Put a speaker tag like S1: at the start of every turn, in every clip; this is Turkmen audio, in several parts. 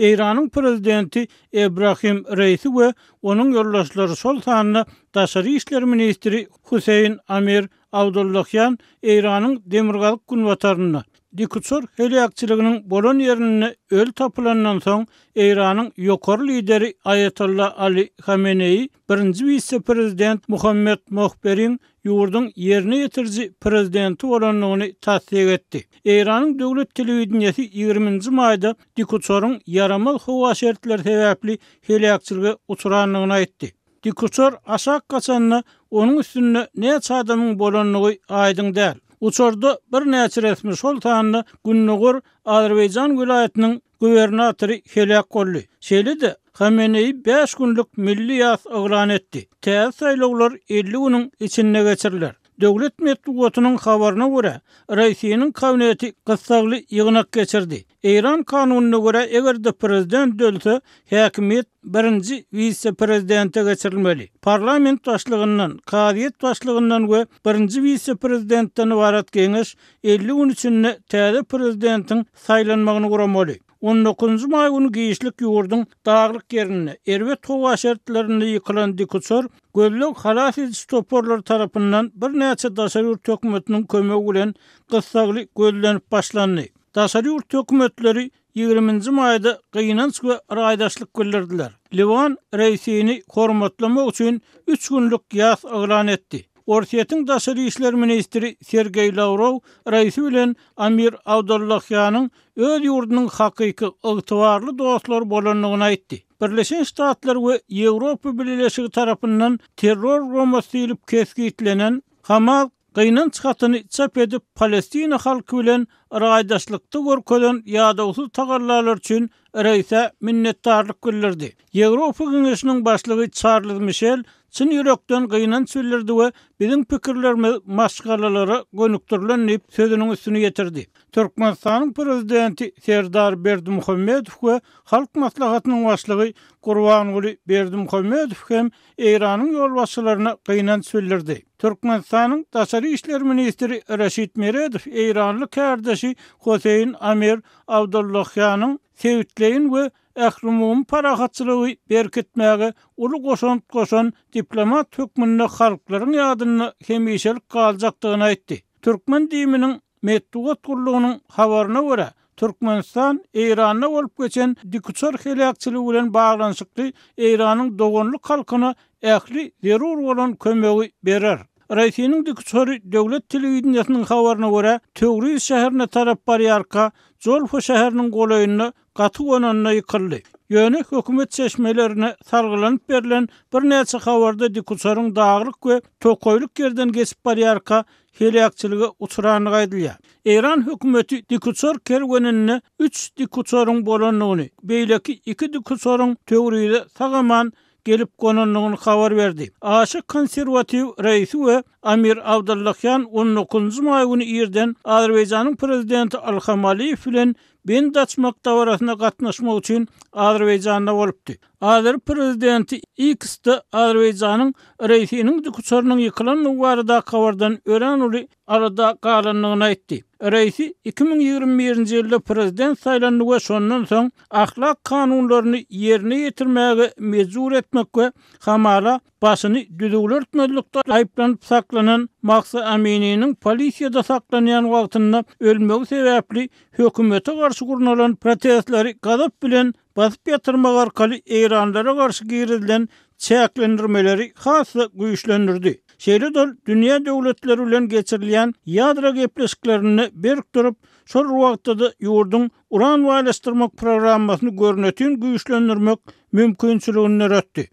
S1: Eýranyň prezidenti Ebrahim Reisi we onuň ýoldaşlary, şol sanda daşary işler ministri Huseýin Amir Abdullahian Eýranyň demirgazyk-günbatarynda, dikuçar heläkçiliginiň bolan ýerinde öli tapylandan soň, Eýranyň ýokary lideri Aýatolla Ali Hameneýi birinji wise-prezident Muhammet Mohberiň ýurduň ýerine ýetiriji prezidenti bolandygyny tassyk etdi. Eýranyň döwlet telewideniýesi 20 nji maýda dikuçaryň ýaramaz howa şertleri sebäpli heläkçilige uçrandygyny aýtdy. Dikuçar aşak gaçanda onuň üstünde näçe adamyň bolandygy aýdyň däl. Uçarda birnäçe resmi, şol sanda Gündogar Azerbaýjan welaýatynyň gubernatory heläk boldy. Şeýle-de, Hameneýi bäş günlük milli ýas yglan etdi. Täze saýlawlar 50 günüň içinde geçiriler. Döwlet metbugatynyň habaryna görä, Raisiniň kabineti gyssagly ýygnak geçirdi. Eýran kanunyna görä, eger-de prezident ölse, häkimiýet birinji wise-prezidente geçirilmeli. Parlament başlygyndan, kazyýet başlygyndan we birinji wise-prezidentden ybarat geňeş 50 gün içinde täze prezidentiň saýlanmagyny guramaly. On dokuzynjy maý güni giçlik ýurduň daglyk ýerinde, erbet howa şertlerinde ýykylan dikuçar gözleg-halas ediş toparlary tarapyndan birnäçe daşary ýurt hökümetiniň kömegi bilen gyssagly gözlenip başlandy. Daşary ýurt hökümetleri ýigriminji maýda gynanç we raýdaşlyk bildirdiler. Liwan Reisini hormatlamak üçin üç günlük ýas yglan etdi. Orsýetiň daşary işler ministri Sergeý Lawrow Reisi bilen Amir Abdollahianyň öz ýurdunyň hakyky, ygtybarly dostlary bolandygyny aýtdy. Birleşen Ştatlar we Ýewropa Bileleşigi tarapyndan terror guramasy diýlip kesgitlenen Hamas gynanç hatyny çap edip, Palestina halky bilen raýdaşlykda görkezen ýadawsyz tagallalary üçin Reisä minnetdarlyk bildirdi. Ýewropa Geňeşiniň başlygy Çarlz Mişel çyn ýürekden gynanç bildirdi we biziň pikirlerimiz maşgalalara gönükdirilen diýip, sözüniň üstüni ýetirdi. Türkmenistanyň Prezidenti Serdar Berdimuhamedow we Halk Maslahatynyň Başlygy Gurbanguly Berdimuhamedow hem Eýranyň ýolbaşçylaryna gynanç bildirdi. Türkmenistanyň daşary işler ministri Reşit Meredow eýranly kärdeşi Hoseýin Amir Abdollahianyň sebitleýin we ählumumy parahatçylygy berkitmäge uly goşant goşan diplomat hökmünde halklaryň ýadynda hemişelik galjakdygyny aýtdy. Türkmen DIM-niň Metbugat gullugynyň habaryna görä, Türkmenistan Eýranda bolup geçen dikuçar heläkçiligi bilen baglanyşykly Eýranyň doganlyk halkyna ähli zerur bolan kömegi berer. Raisiniň dikuçary döwlet telewideniýesiniň habaryna görä, Töwriz şäherine tarap barýarka, Jolfa şäheriniň golaýynda gaty gonanda ýykyldy. Ýöne hökümet çeşmelerine salgylanyp berlen birnäçe habarda dikuçaryň daglyk we tokaýlyk ýerden geçip barýarka heläkçilige uçrandygy aýdylýar. Eýran hökümeti dikuçar kerweninde üç dikuçaryň bolandygyny, beýleki iki dikuçaryň Töwrize sag-aman gelip gonandygyny habar berdi. Aşa konserwatiw Reisi we Amir Abdullahian on dokuzynjy maý güni irden Azerbaýjanyň prezidenti Ilham Aliýew bilen bent açmak dabarasyna gatnaşmak üçin Azerbaýjanda bolupdy. Azeri prezidenti X-de Azerbaýjanyň Reisiniň dikuçarynyň ýykylandygy baradaky habardan örän uly alada galandygyny aýtdy. Reisi 2021-nji ýylda prezident saýlandy we şondan soň ahlak kanunlaryny ýerine ýetirmäge mejbur etmek we hamala başyny düzüwli örtmezlikde aýyplanyp saklanan Mahsa Amininiň polisiýada saklanýan wagtynda ölmegi sebäpli hökümete garşy gurnalan protestleri gazap bilen basyp ýatyrmak arkaly eýranlylara garşy girizilen çäklendirmeleri has-da güýçlendirdi. Şeýle-de ol dünýä döwletleri bilen geçirilýän ýadro gepleşiklerinde berk durup, şol bir wagtda-da ýurduň uran baýlaşdyrmak programmasyny görnetin güýçlendirmek mümkinçiligini döretdi.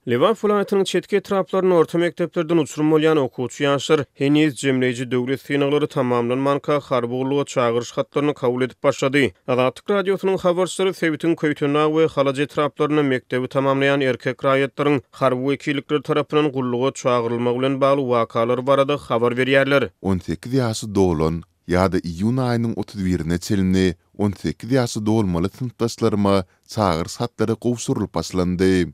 S2: Lebap welaýatynyň çetki etraplarynda orta mekdeplerden uçurym bolýan okuwçy ýaşlar heniz jemleýji döwlet synaglary tamamlanmanka harby gulluga çagyryş hatlaryny kabul edip başlady. Azatlyk Radiosynyň habarçylary sebitiň Köýtendag we Halaç etraplarynda mekdebi tamamlaýan erkek raýatlaryň harby wekillikler tarapyndan gulluga çagyrylmagy bilen bagly wakalar barada habar berýärler.
S3: 18 ýaşy dolan ýa-da iýun aýynyň 31-ine çenli 18 ýaşy dolmaly synpdaşlaryma çagyryş hatlary gowşurylyp başlandy.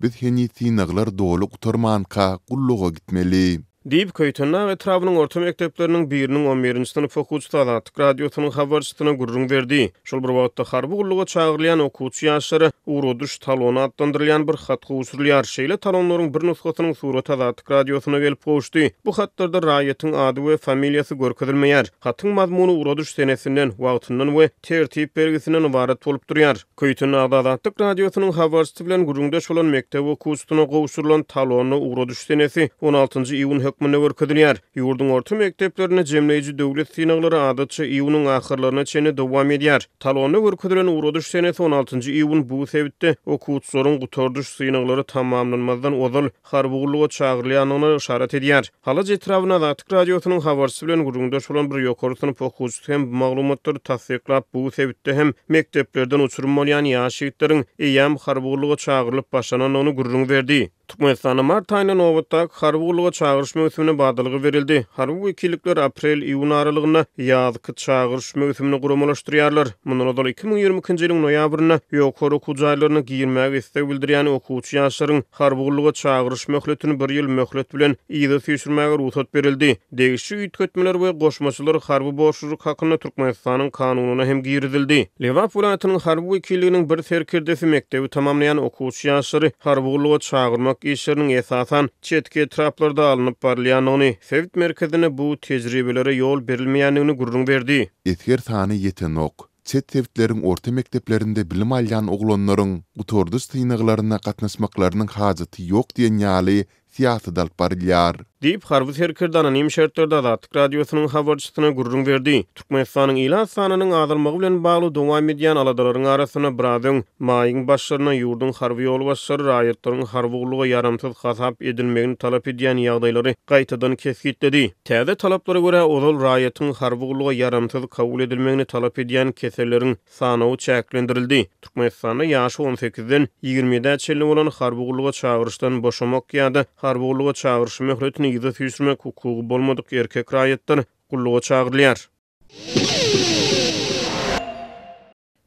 S3: Biz heniz synaglar doly gutarmanka gulluga gitmeli.
S2: Diýip, Köýtendag etrabynyň orta mekdepleriniň biriniň on birinji synp okuwçysy Azatlyk Radiosynyň habarçysyna gürrüň berdi. Şol bir wagtda, harby gulluga çagyrylýan okuwçy ýaşlara ugradyş talony atlandyrylýan bir hat gowşurylýar. Şeýle talonlaryň bir nusgasynyň suraty Azatlyk Radiosyna gelip gowuşdy. Bu hatlarda raýatyň ady we familiýasy görkezilmeýär. Hatyň mazmuny ugradyş senesinden, wagtyndan we tertip belgisinden ybarat bolup durýar. Köýtendagda Azatlyk Radiosynyň habarçysy bilen gürrüňdeş bolan mekdep okuwçysyna gowşurylan talonda ugradyş senesi on altynjy iýun hökmünde görkezilýär. Ýurduň orta mekdeplerinde jemleýji döwlet synaglary adatça iýunyň ahyrlaryna çenli dowam edýär. Talonda görkezilen ugradyş senesi on altynjy iýun bu sebitde okuwçylaryň gutardyş synaglary tamamlanmazdan ozal harby gulluga çagyrylýandygyna yşarat edýär. Halaç etrabynda Azatlyk Radiosynyň habarçysy bilen gürrüňdeş bolan bir ýokary synp okuwçysy hem bu maglumatlary tassyklap, bu sebitde hem mekdeplerden uçurym bolýan ýaş ýigitleriň eýýäm harby gulluga çagyrylyp başlanandygyny gürrüň berdi. Türkmenistanda mart aýynda nobatdaky harby gulluga çagyryş möwsümine badalga berildi. Harby wekillikler aprel-iýun aralygynda ýazky çagyryş möwsümini guramalaşdyrýarlar. Mundan ozal 2022-nji ýylyň noýabrynda ýokary okuw jaýlaryna girmäge isleg bildirýän okuwçy ýaşlaryň Harby gulluga çagyryş möhletini bir ýyl möhlet bilen yza süýşürmäge rugsat berildi. Degişli üýtgetmeler we goşmaçalar harby borçlulyk hakynda Türkmenistanyň Kanunyna hem girizildi. Lebap welaýatynyň harby wekilliginiň bir serkerdesi mekdebi tamamlaýan okuwçy ýaşlary harby gulluga çagyrmak işleriniň esasan çetki etraplarda alnyp barylýandygyny, sebit merkezinde bu tejribelere ýol berilmeýändigini gürrüň berdi.
S3: Esger sany ýetenok. Çet sebitleriň orta mekdeplerinde bilim alýan oglanlaryň gutardyş synaglaryna gatnaşmaklarynyň hajaty ýok diýen ýaly syýasat alyp barylýar.
S2: Diýip, harby serkerde anonim şertlerde Azatlyk Radiosynyň habarçysyna gürrüň berdi. Türkmenistanyň ilat sanynyň azalmagy bilen bagly dowam edýän aladalaryň arasynda biraz öň, maýyň başlarynda ýurduň harby ýolbaşçylary raýatlaryň harby gulluga ýaramsyz hasap edilmegini talap edýän ýagdaýlary gaýtadan kesgitledi. Täze talaplara görä, ozal raýatyň harby gulluga ýaramsyz kabul edilmegini talap edýän keselleriň sanawy çäklendirildi. Türkmenistanda ýaşy on sekizden 20 ýedä çenli bolan harby gulluga çagyryşdan boşamak ýa-da harby gulluga çagyryş möhletini yza süýşürmek hukugy bolmadyk erkek raýatlar gulluga çagyrylýar.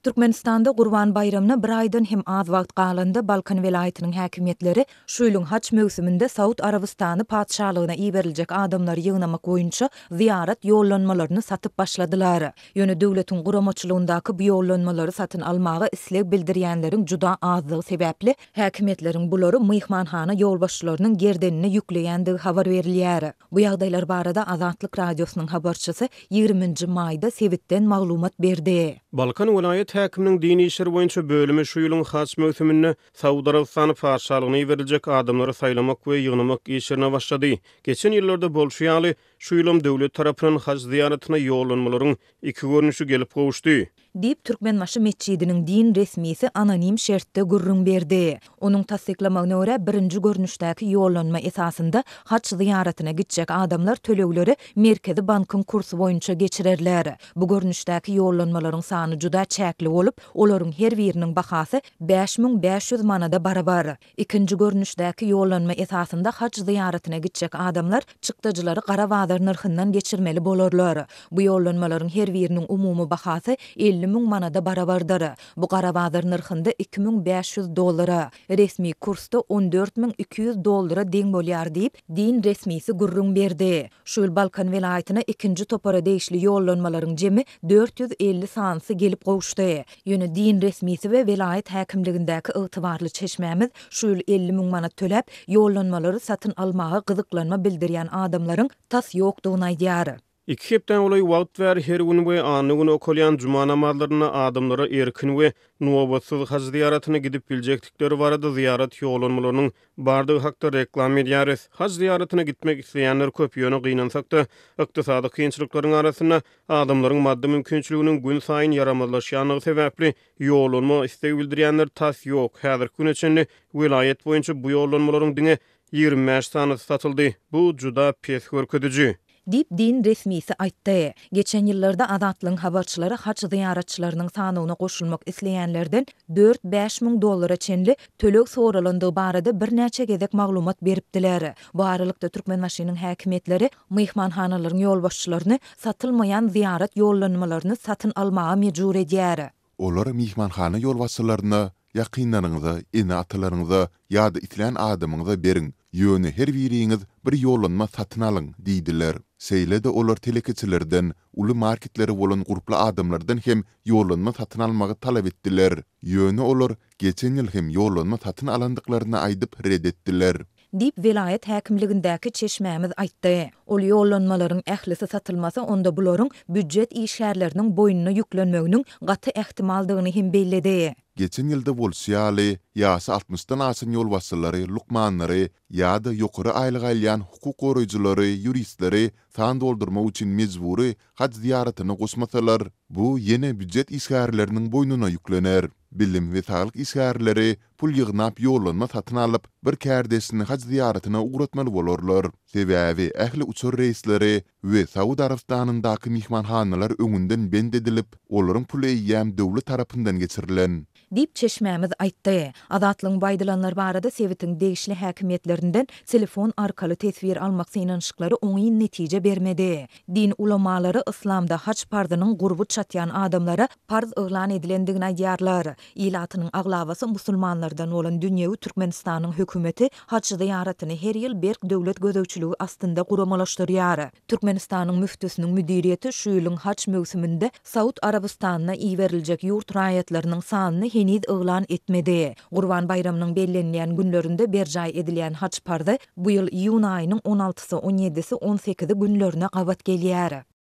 S4: Türkmenistanda Gurban baýramyna bir aýdan hem az wagt galanda Balkan welaýatynyň häkimiýetleri şu ýylyň haç möwsüminde Saud Arabystany Patyşalygyna iberiljek adamlary ýygnamak boýunça zyýarat ýollanmalaryny satyp başladylar. Ýöne döwletiň guramaçylygyndaky bu ýollanmalary satyn almaga isleg bildirýänleriň juda azdygy sebäpli, häkimiýetleriň bulary myhmanhana ýolbaşçylarynyň gerdenine ýükleýändigi habar berilýär. Bu ýagdaýlar barada Azatlyk Radiosynyň habarçysy ýigriminji maýda sebitden maglumat berdi.
S2: Balkan welaýat häkiminiň din işleri boýunça bölümi şu ýylyň haj möwsüminde Saud Arabystany Patyşalygyna iberiljek adamlary saýlamak we ýygnamak işlerine başlady. Geçen ýyllarda bolşy ýaly, şu ýylam döwlet tarapyndan haj zyýaratyna ýollanmalaryň iki görnüşi gelip gowuşdy.
S4: Diýip, Türkmenbaşy metjidiniň din resmisi anonim şertde gürrüň berdi. Onuň tassyklamagyna görä, birinji görnüşdäki ýollanma esasynda haç zyýaratyna gitjek adamlar tölegleri Merkezi bankyň kursy boýunça geçirerler. Bu görnüşdäki ýollanmalaryň sany juda çäkli bolup, olaryň her biriniň bahasy 5500 manada barabar. Ikinji görnüşdäki ýollanma esasynda haj zyýaratyna gitjek adamlar çykdajylary gara bazar nyrhyndan geçirmeli bolarlar. Bu ýollanmalaryň her biriniň umumy bahasy 50 müň manada barabardyr. Bu gara bazar nyrhynda 2500 dollara, resmi kursda 14 200 dollara deň bolýar diýip, din resmisi gürrüň berdi. Şu ýyl Balkan welaýatyna ikinji topara degişli ýollanmalaryň jemi 450 sanysy gelip gowuşdy. Ýöne din resmisi we welaýat häkimligindäki ygtybarly çeşmämiz şu ýyl 50 müň manat töläp, ýollanmalary satyn almaga gyzyklanma bildirýän adamlaryň tas ýokdugyny aýdýar.
S2: Iki hepdä golaý wagt bäri her gün we anna güni okalýan juma namazlarynda adamlara erkin we nobatsyz haj zyýaratyna gidip biljekdikleri barada zyýarat ýollanmalarynyň bardygy hakda reklama edýäris. Haj zyýaratyna gitmek isleýänler köp, ýöne gynansak-da, ykdysady kynçylyklaryň arasynda Adamlaryň maddy mümkinçiliginiň günsaýyn ýaramazlaşýandygy sebäpli, ýollanma isleg bildirýänler tas ýok. Häzirki güne çenli welaýat boýunça bu ýollanmalaryň diňe 25 sanysy satyldy. Bu juda pes görkeziji.
S4: Diýip, din resmisi aýtdy. Geçen ýyllarda Azatlygyň habarçylary haj zyýaratçylarynyň sanawyna goşulmak isleýänlerden dört-bäş müň dollara çenli töleg soralandygy barada birnäçe gezek maglumat beripdiler. Bu aralykda, Türkmenbaşynyň häkimiýetleri Myhmanhanalaryň ýolbaşçylaryny satylmaýan zyýarat ýollanmalaryny satyn almaga mejbur edýär.
S3: Olar myhmanhana ýolbaşçylaryna. Ýakynlaryňyza, ene-atalaryňyza ýa-da islän adamyňyza beriň, ýöne her biriňiz bir ýollanma satyn alyň diýdiler. Şeýle-de olar telekeçilerden, uly marketleri bolan gurply adamlardan hem ýollanma satyn almagy talap etdiler. Ýöne olar geçen ýyl hem ýollanma satyn alandyklaryny aýdyp ret etdiler.
S4: Diýip, welaýat häkimligindäki çeşmämiz aýtdy. Ol ýollanmalaryň ählisi satylmasa, onda bularyň býujet işgärleriniň boýnuna ýüklenmeginiň gaty ähtimaldygyny hem belledi.
S3: Geçen ýylda bolşy ýaly, ýaşy altmyşdan aşan ýolbaşçylary, lukmanlary ýa-da ýokary aýlyk alýan hukuk goraýjylary, ýuristleri san doldurmak üçin mejbury haj zyýaratyna goşmasalar, bu ýene býujet işgärleriniň boýnuna ýüklener. Bilim we saglyk işgärleri pul ýygnap ýollanma satyn alyp, bir kärdeşini haj zyýaratyna ugratmaly bolarlar. Sebäbi ähli uçar reýsleri we Saud Arabystanyndaky myhmanhanalar öňünden bent edilip, olaryň puly eýýäm döwlet tarapyndan geçirilen.
S4: Diýip, çeşmämiz aýtdy. Azatlygyň bu aýdylanlar barada sebitiň degişli häkimiýetlerinden telefon arkaly teswir almak synanyşyklary oňyn netije bermedi. Din ulamalary yslamda haj parzynyň gurby çatýan adamlara parz yglan edilendigini aýdýarlar. Ilatynyň aglabasy musulmanlardan bolan dünýewi Türkmenistanyň hökümeti haj zyýaratyny her ýyl berk döwlet gözegçiligi astynda guramalaşdyrýar. Türkmenistanyň müftüsiniň müdiriýeti şu ýylyň haj möwsüminde Saud Arabystanyna iberiljek ýurt raýatlarynyň sanyny heniz yglan etmedi. Gurban baýramynyň bellenilýän günlerinde berjaý edilýän haj parzy bu ýyl iýun aýynyň on altysy, on ýedisi, on sekizi günlerine gabat gelýär.